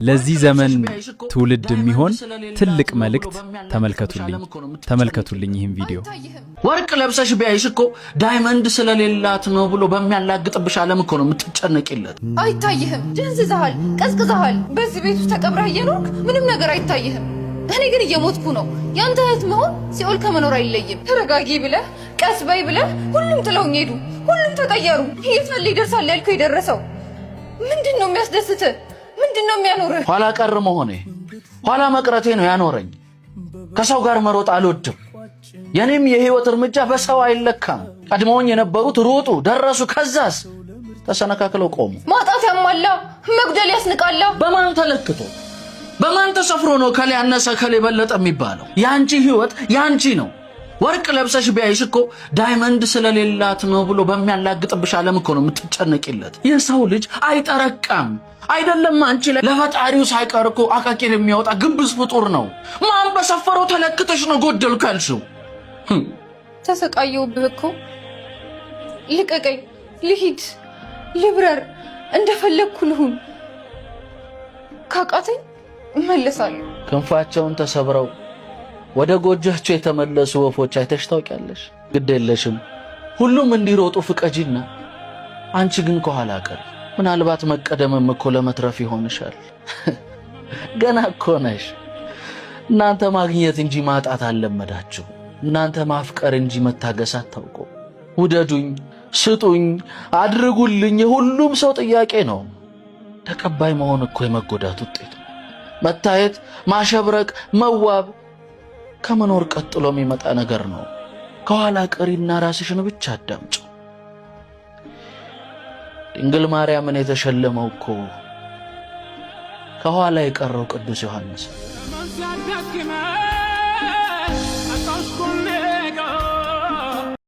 ለዚህ ዘመን ትውልድ የሚሆን ትልቅ መልእክት። ተመልከቱልኝ፣ ተመልከቱልኝ ይህን ቪዲዮ። ወርቅ ለብሰሽ ቢያይሽ እኮ diamond ስለሌላት ነው ብሎ በሚያላግጥብሽ ዓለም እኮ ነው የምትጨነቂለት። አይታይህም። ደንዝዘሃል፣ ቀዝቅዘሃል። በዚህ ቤት ውስጥ ተቀብረህ እየኖርክ ምንም ነገር አይታይህም። እኔ ግን እየሞትኩ ነው። ያንተ እህት መሆን ሲኦል ከመኖር አይለይም። ተረጋጊ ብለህ፣ ቀስ በይ ብለህ ሁሉም ጥለውኝ ሄዱ። ሁሉም ተቀየሩ። የት ይደርሳል ያልከው የደረሰው ምንድን ነው? የሚያስደስትህ ምንድን ነው? የሚያኖርህ? ኋላ ቀር መሆኔ፣ ኋላ መቅረቴ ነው ያኖረኝ። ከሰው ጋር መሮጥ አልወድም። የኔም የህይወት እርምጃ በሰው አይለካም። ቀድመውኝ የነበሩት ሮጡ፣ ደረሱ፣ ከዛስ ተሰነካክለው ቆሙ። ማጣት ያማላ፣ መጉደል ያስንቃላ። በማን ተለክቶ፣ በማን ተሰፍሮ ነው ከሌ ያነሰ ከሌ በለጠ የሚባለው? የአንቺ ህይወት ያንቺ ነው። ወርቅ ለብሰሽ ቢያይሽ እኮ diamond ስለሌላት ነው ብሎ በሚያላግጥብሽ ዓለም እኮ ነው የምትጨነቂለት። የሰው ልጅ አይጠረቃም አይደለም፣ አንቺ ላይ ለፈጣሪው ሳይቀር እኮ አቃቂር የሚያወጣ ግብዝ ፍጡር ነው። ማን በሰፈረው ተለክተሽ ነው ጎደልኩ ያልሽው? ተሰቃየውብህ እኮ። ልቀቀኝ፣ ልሂድ፣ ልብረር፣ እንደፈለግኩ ልሁን። ካቃተኝ እመለሳለሁ። ክንፋቸውን ተሰብረው ወደ ጎጆቸው የተመለሱ ወፎች አይተሽ ታውቂያለሽ? ግድ የለሽም፣ ሁሉም እንዲሮጡ ፍቀጂና አንቺ ግን ከኋላ ቀሪ። ምናልባት መቀደምም እኮ ለመትረፍ ይሆንሻል። ገና እኮ ነሽ። እናንተ ማግኘት እንጂ ማጣት አልለመዳችሁ። እናንተ ማፍቀር እንጂ መታገስ አታውቁ። ውደዱኝ፣ ስጡኝ፣ አድርጉልኝ የሁሉም ሰው ጥያቄ ነው። ተቀባይ መሆን እኮ የመጎዳት ውጤት ነው። መታየት፣ ማሸብረቅ፣ መዋብ ከመኖር ቀጥሎ የሚመጣ ነገር ነው። ከኋላ ቀሪና ራስሽን ብቻ አዳምጪ። ድንግል ማርያምን የተሸለመው እኮ ከኋላ የቀረው ቅዱስ ዮሐንስ።